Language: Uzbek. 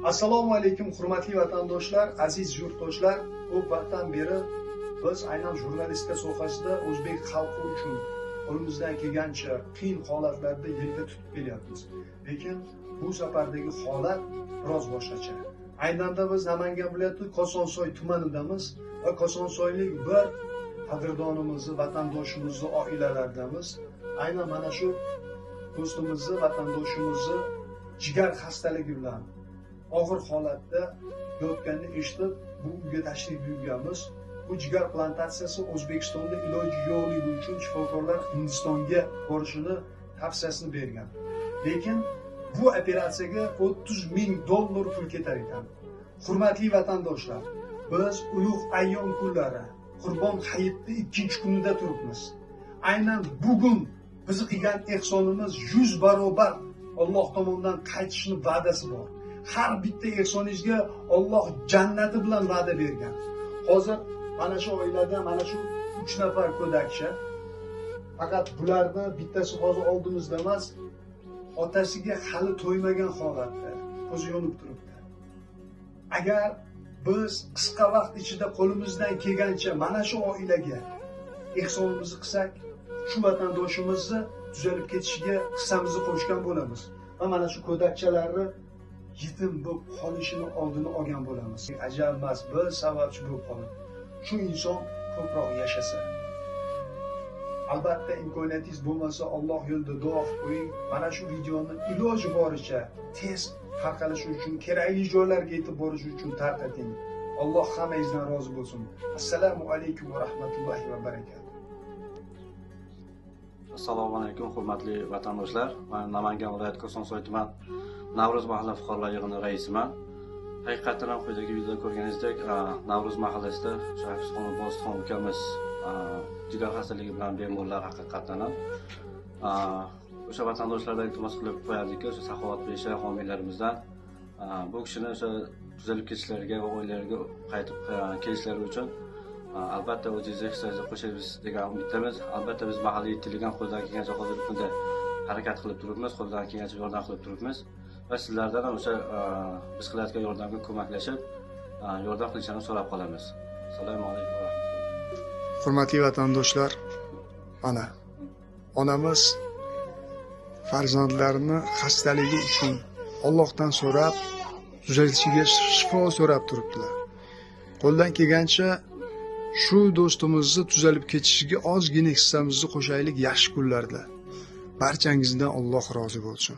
Assalomu alaykum hurmatli vatandoshlar, aziz yurtdoshlar. Ko'p vaqtdan beri biz aynan jurnalistika sohasida o'zbek xalqi uchun qo'limizdan kelgancha qiyin holatlarda yelka tutib kelyapmiz. Lekin bu safardagi holat biroz boshqacha. Aynanda biz Namangan viloyati Kosonsoy tumanidamiz va Kosonsoylik bir qadrdonimizni, vatandoshimizni oilalaridamiz. Aynan mana shu do'stimizni, vatandoshimizni jigar xastaligi bilan og'ir holatda yotganini eshitib, bu uyga tashrif buyurganmiz. Bu jigar plantatsiyasi O'zbekistonda iloji yo'qligi uchun shifokorlar Hindistonga borishini tavsiyasini bergan. Lekin bu operatsiyaga $30,000 pul ketar ekan. Hurmatli vatandoshlar, biz ulug' ayyom kunlari, Qurbon hayitni 2-kunida turibmiz. Aynan bugun bizni qilgan ehsonimiz 100 barobar Alloh tomonidan qaytishini va'dasi bor. Har bitta ehsoningizga Alloh jannati bilan va'da bergan. Hozir mana shu oilada mana shu 3 nafar ko'dakcha, faqat bularni bittasi hozir oldimizda emas, otasiga hali to'ymagan holatda ko'zi yonib turibdi. Agar biz qisqa vaqt ichida qo'limizdan kelgancha mana shu oilaga ehsonimizni qilsak, shu vatandoshimizni tuzalib ketishiga hissamizni qo'shgan bo'lamiz va mana shu ko'dakchalarni yetim bo'lib qolishini oldini olgan bo'lamiz. Ajab emas, biz sababchi bo'lib qolib, shu inson ko'proq yashasa. Albatta imkoniyatingiz bo'lmasa Alloh yo'lida duo qilib qo'ying. Mana shu videoni iloji boricha tez tarqalishi uchun, kerakli joylarga yetib borishi uchun tarqating. Alloh hammangizdan rozi bo'lsin. Assalomu alaykum va rahmatullohi va barakatuh. Assalomu alaykum hurmatli vatandoshlar. Men Namangan viloyati Kosonsoy tuman Navro'z mahalla fuqarolar yig'ini raisiman. Haqiqatan ham quyidagi videoda ko'rganingizdek, Navro'z mahallasida Shahriston Bositxon ukamiz jigar xastaligi bilan bemorlar haqiqatan ham o'sha vatandoshlardan iltimos qilib qo'yardikki, o'sha saxovatli homiylarimizdan bu kishini o'sha tuzalib ketishlariga va oilalariga qaytib kelishlari uchun albatta o'zingizni hissangizni qo'shamiz degan umiddamiz. Albatta biz mahalliy yettiligan qo'ldan kelgancha hozirgi kunda harakat qilib turibmiz, qo'ldan kelgancha yordam qilib turibmiz va sizlardan ham o'sha biz qilayotgan yordamga ko'maklashib, yordam qilishlarini so'rab qolamiz. Assalomu alaykum va rahmatulloh. Hurmatli vatandoshlar, mana onamiz farzandlarini xastaligi uchun Allohdan so'rab, tuzalishiga shifo so'rab turibdilar. Qo'ldan kelgancha shu do'stimizni tuzalib ketishiga ozgina hissamizni qo'shaylik yaxshi kunlarda. Barchangizdan Alloh rozi bo'lsin.